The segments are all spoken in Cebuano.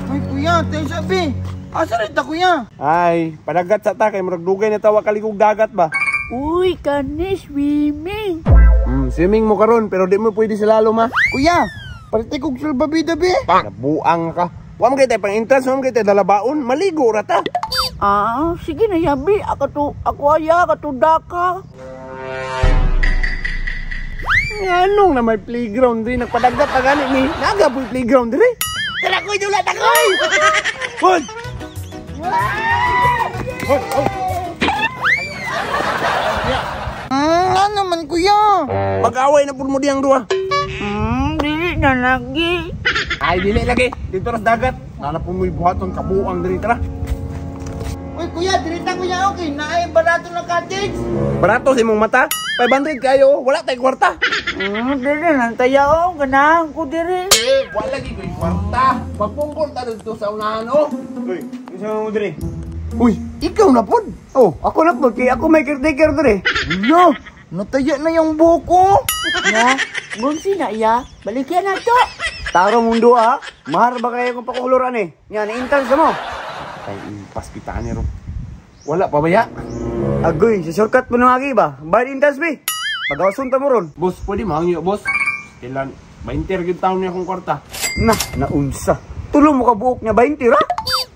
Uy, kuya, tayo sabi. Asa rin ta, kuya? Ay, padagat sa ta kay murag dugay na tawa kaligog dagat ba. Uy, kani swimming. Swimming mo karon pero di mo pwede sa lalom ha. Kuya, parte kog sulbabida be. Nabuang ka. Wa man kay tay pang entrance, wa man kay tay dalabaon, maligo ra ta. Ah, sige na yabi, ako to, ako aya katudaka. Nganong na may playground diri nagpadagat pa gani ni. Naga po'y playground diri. Tara kuy, dula ta kuy. Hoy! Ano man kuya? Mag-away na pud mo diyang duha. Dili na lagi. Ay, dili lagi. Dito ra sa dagat. Nana po mo'y buhaton kabuang diri tara. Uy kuya, diri ta kuya okay, naay barato na cottage. Barato sa imong mata. 500 kayo, wala tay kwarta. Dili lang tayo, ganahan ko diri. Wala lagi ko'y kwarta. Magpungkol ta dito sa unahan oh. Uy, unsa mo diri? Uy, ikaw na pod. Oh, ako na pod kay ako may caretaker diri. Yo, nataya na yung buhok ko. Ya, gunsi na ya, balikyan na to. Taro mong duha, mahal ba kayo kung pakuhuluran eh? Nga, na-entrance mo. Tay impas kita ni ro. Wala pa ba ya? Agoy, sa shortcut mo na agi ba? Bayad entrance be. Pag-ausun ta mo ron. Boss, pwede mahangyo, boss. Kailan 20 ra gyud taon niya akong kwarta. Na, naunsa. Tulo mo ka buok niya 20 ra.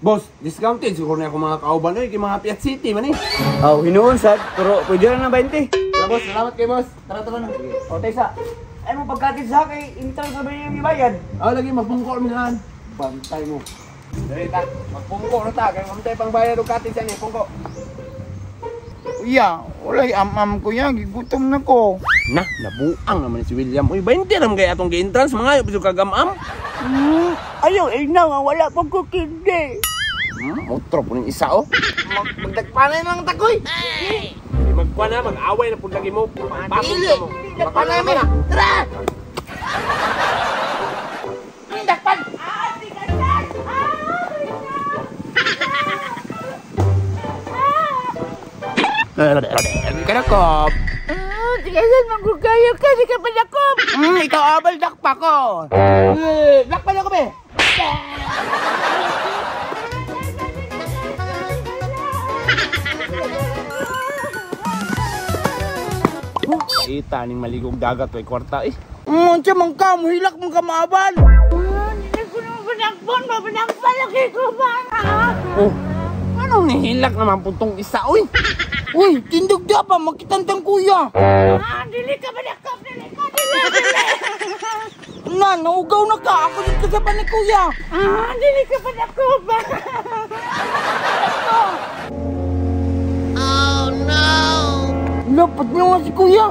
Boss, discounted siguro niya akong mga kauban oy kay mga Piat City man eh. Aw, hinuon sad, pero pwede ra na 20. Tara boss, salamat kay boss. Tara tara na. O, taysa. Ay mo pagkatid sa kay entrance na ba yung ibayad? Ah, lagi magpungko mi han. Bantay mo. Dali ta, magpungko na ta kay mamtay pang bayad og cottage ani, pungko. Kuya, walay am-am kuya, gigutom na ko. Na, nabuang naman si William. Uy, 20 ra man kay atong gi-entrance mga ayo kagam-am. Ayaw ina nga wala pang kukindi. Otro po ning isa oh. Magdagpanay lang ta kuy. Di magkuha na, mag-away na pud lagi mo. Bakit Dili. mo? Dagpanay mo. Tara. Dagpan. Kanakop. Tigasan manggugayo ka, di ka panakop. Ikaw abal dakpa ko. Dakpan ako be. Ita ning maligog dagat way kwarta eh. Unsa man ka, muhilak man ka maabal. Hindi ko naman panakpon, mapanakpan lagi ko ba? Oh, anong nihilak naman puntong isa oy? Uy, tindog da pa, makitantang kuya. Dili ka panakop, dili ka, dili, dili. Na, naugaw na ka, ako dito sa panay kuya. Dili ka panakop. Oh no! Lapad niyo nga si kuya.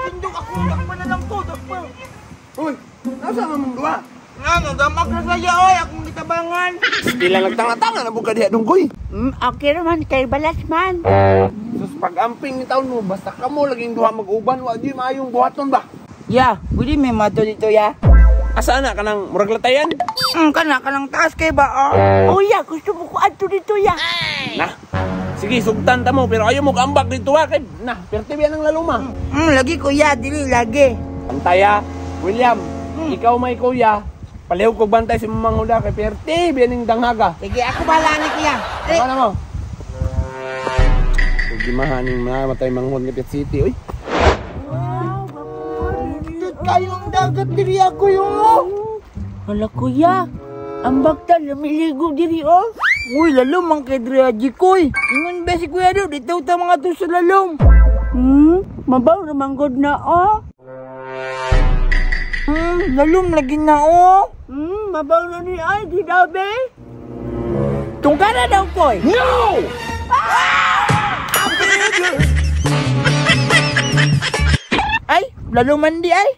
Tindog ako, dakpa na lang ko, dakpa. Uy, nasa nga mong duha? Nga, nadamag na saya, oy, akong gitabangan. Stila nagtanga-tanga na buka diha dunggoy. Okay naman, kay balas man. Sus, pag-amping ni taon mo, basta kamo laging duha mag-uban, wa di maayong buhaton ba? Ya, pwede may mato dito ya. Asa na ka ng murag latayan? Kana, kanang taas kay ba, oh. Oh ya, gusto mo ko adto dito ya. Na, sige, sugtan ta mo, pero ayaw mo kaambak dito ha, kay, na, perti biyan ang laluma. Lagi kuya, dili lagi. Pantaya, William, ikaw may kuya, palihog kog bantay si Mamang Huda kay perti biyan ning danghaga. Sige, ako bahala ni kuya. Eh, Ano mo? Huwag di mahaning mamatay manghod nga Piat City, uy. Wow, Dito kayong dagat diri ako yung oh. Hala kuya, ang bagta lamiligo diri oh. Uy, lalom ang kay Drea Jikoy. Ingon ba si kuya do, dito ta mga to sa lalom. Mabaw naman god na oh. Lalom lagi na oh. Mabaw na ni ay, di daw be. Tungkara daw koy. No! Ay, laloman di ay.